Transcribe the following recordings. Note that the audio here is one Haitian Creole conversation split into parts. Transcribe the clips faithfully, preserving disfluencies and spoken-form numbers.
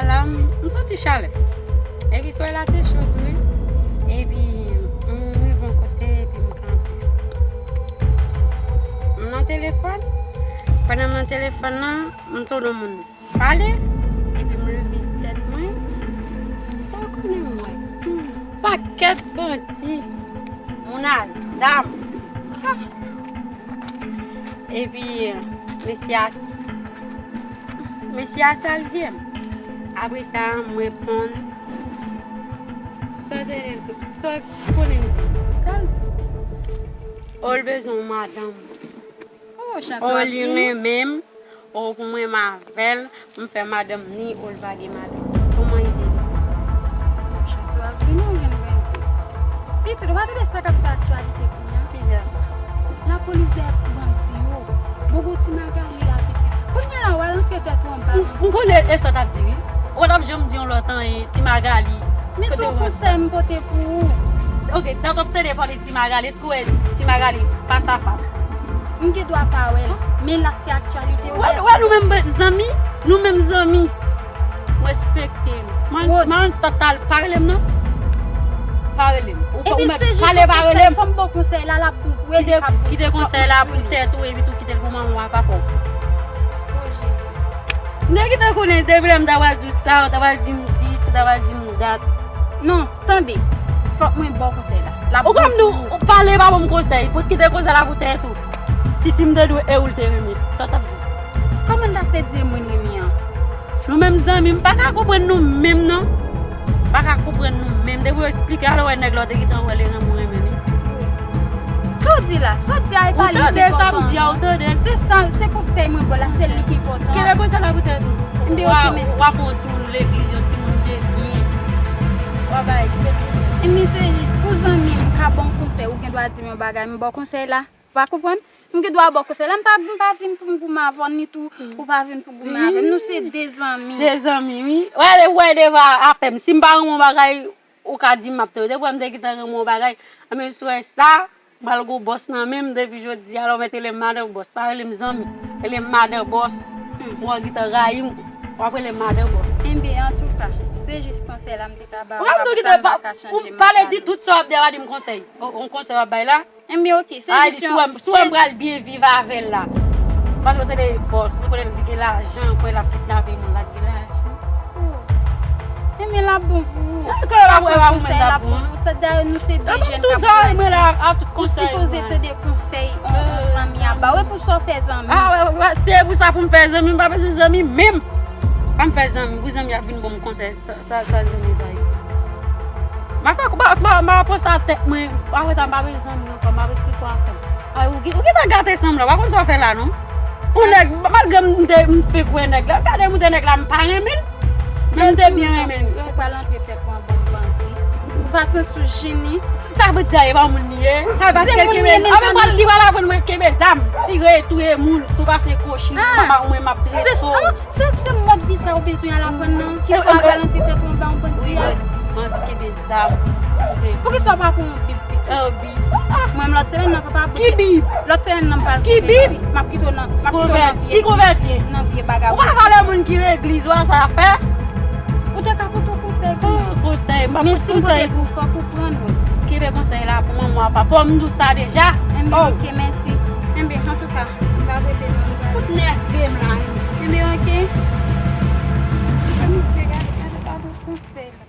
La, m, m santi chalè. Epi solèy la te cho tou, wi. Epi, m rive yon kote, epi m kanpe. M nan telefòn. Pandan m nan telefòn nan, m tande yon moun pale, epi m leve tèt mwen, sa w konnen m wè? Yon pakèt bandi, moun a zam. Ah! Epi, mesye a, mesye a salye m. Apre sa, m reponn, sa w te, sa w konnen m di? Sa l di? O, l bezwen yon madanm. Oh, chans w ap vini. O, li renmen m, o, pou mwen m avè l, m fè madanm ni o, l pa gen madanm. Kòman ide sa? Oh, chans w ap vini, ou jwenn bandi. Pitit, ou pa tande sa k ap fè aktyalite kounye a? Ki sa? Lapolis dèyè bandi yo. Bon, bon, ti Magali la, pitit. Kounye a la, w al antre tèt ou anba. M, m konnen e sa w t ap di, wi. Ou pa t ap janm di yon lòt anyen, ti Magali. Men se yon konsèy m pote pou ou. Ok, dat w ap tande pale Ti Magali, èske w wè Ti Magali fas a fas? M gen dwa pa wè l, men l ap fè aktyalite. Ou wè, ou wè nou menm zanmi, nou menm zanmi. Respekte m. Man, man sa t al pa rele m non. Pa rele m. Ou pa, ou mèt pale pa rele m. Epi se jis yon konsèy, fò m ba w konsèy la, l ap tou wè li k ap. Kite, kite konsèy la pou tèt ou, epi tou kite l pou manman w a, papa w. Oh, Jezi. M te gentan konnen depi lè m ta pral di w sa, ou ta pral di m dis, ou ta pral di m dat. Non, tande. Fòk mwen ba w konsèy la. Ou konn m di w, ou pale pa ban m konsèy. Pou kite konsèy la pou tèt ou. Si, si m te dwe e ou l te renmen. Sa w t ap di? Kòman l ta fè di e mwen renmen an? Nou menm zanmi, m pa ka konprann nou menm non. M pa ka konprann nou menm. Depi w eksplike, alò wè nèg la, w te gentan wè l e renmen ou renmen li. Sa w di la? Sa w di a, e pa li ki enpòtan. Ou tande sa m di a, ou tande? Se sa, se konsèy mwen ba w la, se li ki enpòtan. Kite konsèy la pou tèt ou. M di, ok, mèsi. W ap yon timoun legliz, yon timoun de byen. W ap bay. Ebyen se jis pou zanmi m ka ba w konsèy, ou gen dwa di m yon bagay, m ba w konsèy la. Ou pa konprann? M gen dwa ba w konsèy la, m pa, m pa vin pou m goumen avè w, ni tou, ou pa vin pou goumen avè m. Nou se de zanmi. De zanmi, wi. Wè, wè, devan apèn. Si m pa renmen yon bagay, ou ka di m, m ap tande. Depi m te gentan renmen yon bagay, anben, si w wè sa, m pral gwo bòs nan men m depi jodi a, alò mèt rele m madan bòs. Pa rele m zanmi. Rele m madan bòs. Mwen w gentan rayi m, w ap rele m madan bòs. Enben, antouka, se jis konsèy la m te ka ba w. Apre sa, m pa ka chanje, m pa ka di tout sa w ap di a, pa di m konsèy. O, yon konsèy w ap bay la? Enben, ok, se jis yon. Si w wè m pral byen viv avè l la. Paske w tande bòs, nou konnen li gen lajan, kwè l ap kidnape moun la, li gen lajan. Enben, l ap bon pou ou. Kòman l ap bon pou mwen, l ap bon pou ou? Sa, dayè, nou se de jèn k ap grandi. Ou sipoze tande konsèy yon, yon zanmi a ba w. E pou sa w fè zanmi. Se pou sa pou m fè zanmi, m pa bezwen zanmi menm. Pa m fè zanmi, pou zanmi ap vin ban m konsèy. Sa, sa, sa, zanmi sa ye. M a fè, m a, m a, m a pran sa tèt mwen. Apre sa, m pa bezwen zanmi ankò, m ap eksplike w ankò. Ay, ou gen, ou gentan gate san m la, w pa konn sa w fè la, non? Pou nèg, malgre m te, m fenk wè nèg la, gade m te nèg la, m pa renmen l. Men m te byen renmen l. Ou pral antre tèt ou anba yon bandi. Ou pa santi w jennen? Sa vle di a, e pa moun li ye. Sa vle di a, li pral aprann mwen kenbe zam, tire, touye moun, sou pase kwochi, mwen m ap dreso. Se, se mòd vi sa ou bezwen al aprann nan? Ki fè w al antre tèt ou anba yon bandi a? Wi, mwen anvi kenbe zam. Poukisa w pa pran yon bib pito? Yon bib? Mwen menm lòt semèn nan papa pote. Ki bib? Lòt semèn nan m pral kenbe bib. M ap kite w nan, m ap kite w nan vye, nan vye bagay. Ou pa vale moun ki legliz ou a, sa fè? Ou te ka pote yon konsèy pou mwen. Konsèy, m pa pote konsèy pou ou. Men si m pote pou ou, fòk ou pran l. Kenbe konsèy la pou mwen, mwen pa fò m di w sa deja. Enben, ok, mèsi. Enben, antouka, m pa rete non. Fout nève m la. Enben, ok. Misye gade, gade, gade konsèy la.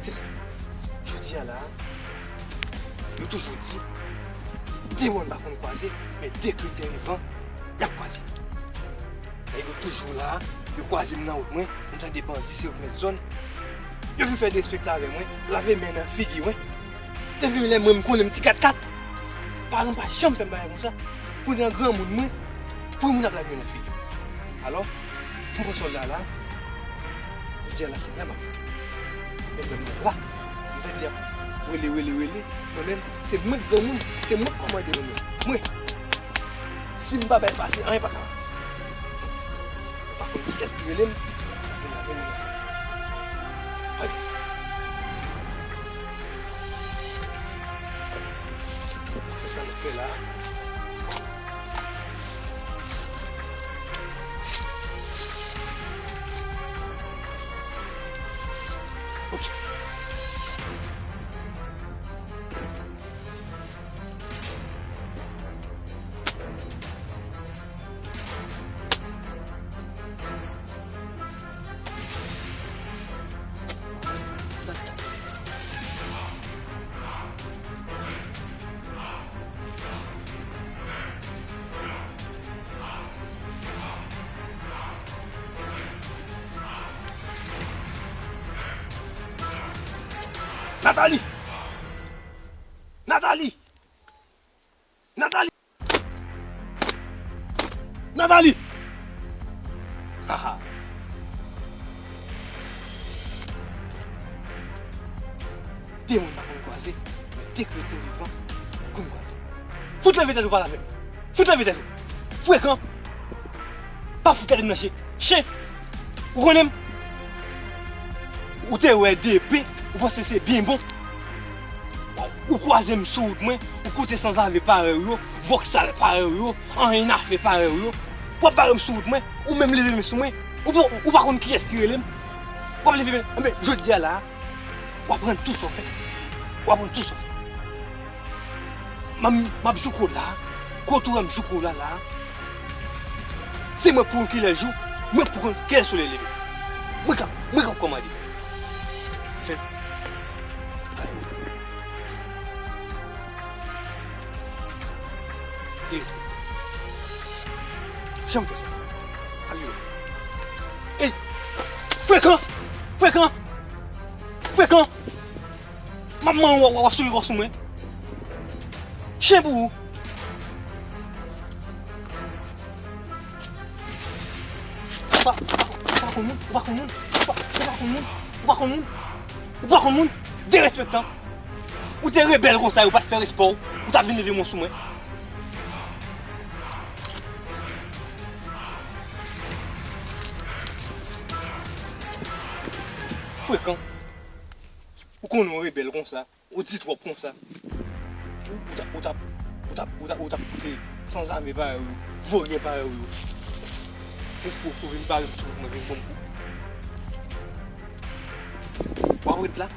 Se sa. Jodi a la, yo toujou di, de mòn pa konn kwaze, men de kretyen vivan, y ap kwaze. Nèg yo toujou la, yo kwaze m nan wout mwen, m tande bandi se yo k mèt zòn. Yo vin fè derespektan avè mwen, lave men nan figi mwen. Depi lè mwen m konnen m ti katkat. Paran m pa janm fè m bagay konsa. Kounye a granmoun mwen, pou moun ap lave men nan figi m. Alò, mwen pran sòlda la, jodi a la se la m ap joute. Men mwen la, m tande y ap rele, rele, rele. Mwen menm, se mwen k granmoun, se mwen k kòmande mwen menm. Mwen, si m pa bay pase, anyen pa ka pase. Pa konn kiyès ki rele m. Gade. Sa nou fè la. Ok. Nathalie! Nathalie! Nathalie! Nathalie! Haha. De moun pa konn kwaze, men de kretyen vivan konn kwaze. Fout leve tèt ou pale avè m. Fout leve tèt ou. Frekan. Pa fout gade m nan je. Chen. Ou konnen m? Ou te wè de pe, ou panse se byen bon. Ou kwaze m sou wout mwen, ou koute sanzave parèy ou yo, vòksal parèy ou yo, anyen afè parèy ou yo. W ap bare m sou wout mwen, ou menm leve men sou mwen. Ou pa, ou pa konn kiyès ki rele m. W ap leve men, enben, jodi a la, w ap rann tou sa w fè. W ap rann tou sa w fè. M ap, m ap jouk ou la, kote w wè m jouk ou la la. Se mwen k pou konn kilè jou, mwen k pou konn kilè solèy leve. Mwen k ap, mwen k ap kòmande. Fè. Derespektan. Janm fè sa. Al jwe. Ey! Frekan! Frekan! Frekan! M ap manyen w, w ap sou, w ap sou mwen. Chen pou ou. Ou pa, ou pa, ou pa konn moun, ou pa konn moun, ou pa, ou pa konn moun, ou pa konn moun, ou pa konn moun, derespektan. Ou te rebèl konsa, yo pa t fè respè w, ou t ap vin leve men w sou mwen. Frekan. Ou konnen w rebèl konsa. Ou di twòp konsa. Ou t ap, ou t ap, ou t ap, ou t ap, ou t ap koute sanzave parèy ou yo, vòlè parèy ou yo. Pou, pou, pou vin bare m sou wout mwen, vin ban m kou. W ap ret la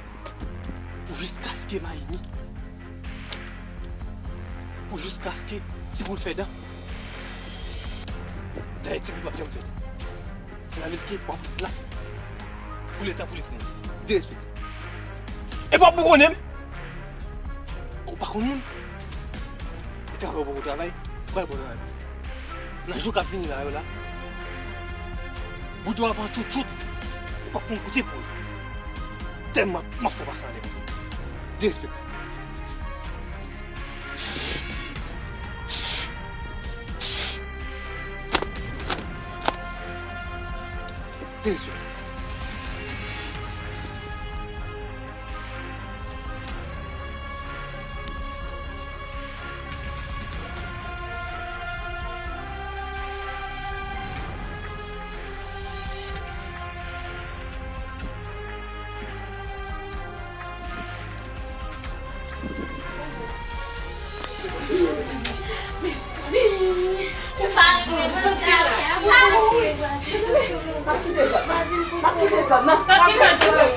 pou jiskaske m a ini. Pou jiskaske ti poul fè dan. Dayè ti poul p ap janm fè dan. Se la mizik w ap fout la. Pou leta, pou leta. Derespektan. E pa pou konnen m. Ou pa konn moun. E travay ou poko travay. Ou pa bon travay. Nan jou k ap vini la yo la. Boudou ap pran tout, tout. Ou p ap konn kote pou ou. Tèlman m ap fè pase anlè. Derespektan. Derespektan. Mezanmi! Ou pa rive nan kay la. Pa kite zòn nan. Pa kite zòn nan.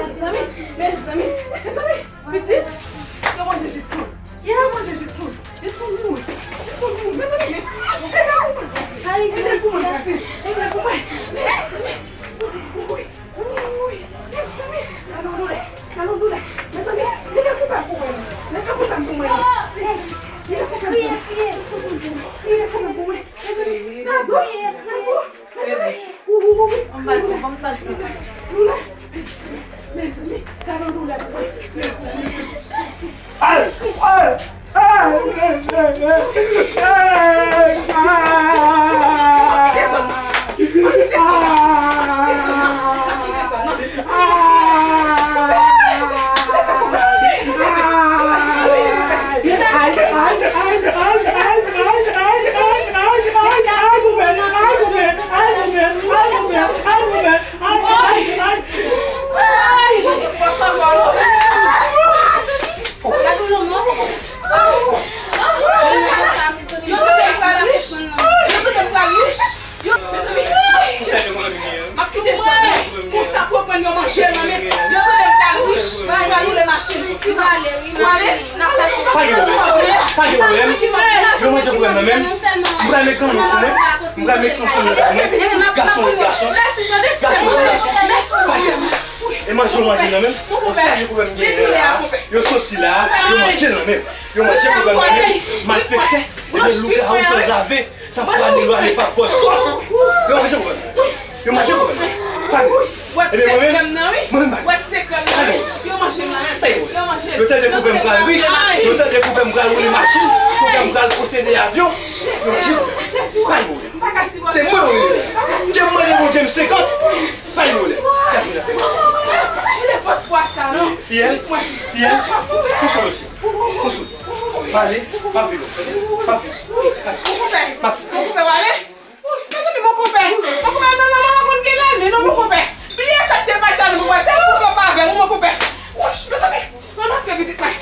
Mezanmi, mezanmi, mezanmi. Pitit, yo manje jis tou. Yo manje jis tou. Jis pou mouri. Jis pou mouri. Mezanmi, ede pou mwen pase. Ede pou mwen pase. Ede pou mwen. Mezanmi. Wi, wi, mezanmi. Gade yon doulè. Gade yon doulè. Mezanmi, li gen koupab pou mwen. Li gen koupab pou mwen. Li gen koupab pou mwen. Li gen koupab pou mwen. Mezanmi, gade. Gade. Mezanmi. Yo tande m pral rich. Yo tande m pral rich. Yo, mezanmi. M ap kite zòn nan. Konsa pou yo pran yo manje nan men. Yo tande m pral rich. M pral woule machin. Ou ale, wi, m ale. Pa gen pwoblèm. Pa gen pwoblèm. Yo manje pwoblèm nan men. M pral met kanson sou mwen. M pral met kanson nan men. Gason, gason. Gason, gason. Pa gen. E manje yo manje nan men. Ou sa gen pwoblèm gen la. Yo soti la. Yo manje nan men. Yo manje pwoblèm nan men. Malfektè. Epi lougawou sanzave. Sa pou ale, yo ale pa bòt. Yo manje pwoblèm. Yo manje pwoblèm. Pa gen. Ebyen mwen menm, mwen menm pa gen. Yo manje nan men. Yo tande koupe m pral rich. Yo tande koupe m pral woule machin. Koupe m pral posede avyon. Yo manje pwoblèm. Pa gen pwoblèm. Se mwen yo rele. Ke m mande Bondye m senkant. Pa gen pwoblèm. Gade la. Fiyèl, fiyèl, konsa mesye. Konsa. Pale, pa vin. Pa vin. Pa vin. Mezanmi, mon konpè. Mon konpè, non, non, non, konn gen lane, non, mon konpè. Bliye sa k te pase a, non, mon konpè. Se pou konpè avè m, mon konpè. Wouch, mezanmi, ann antre pitit mwen.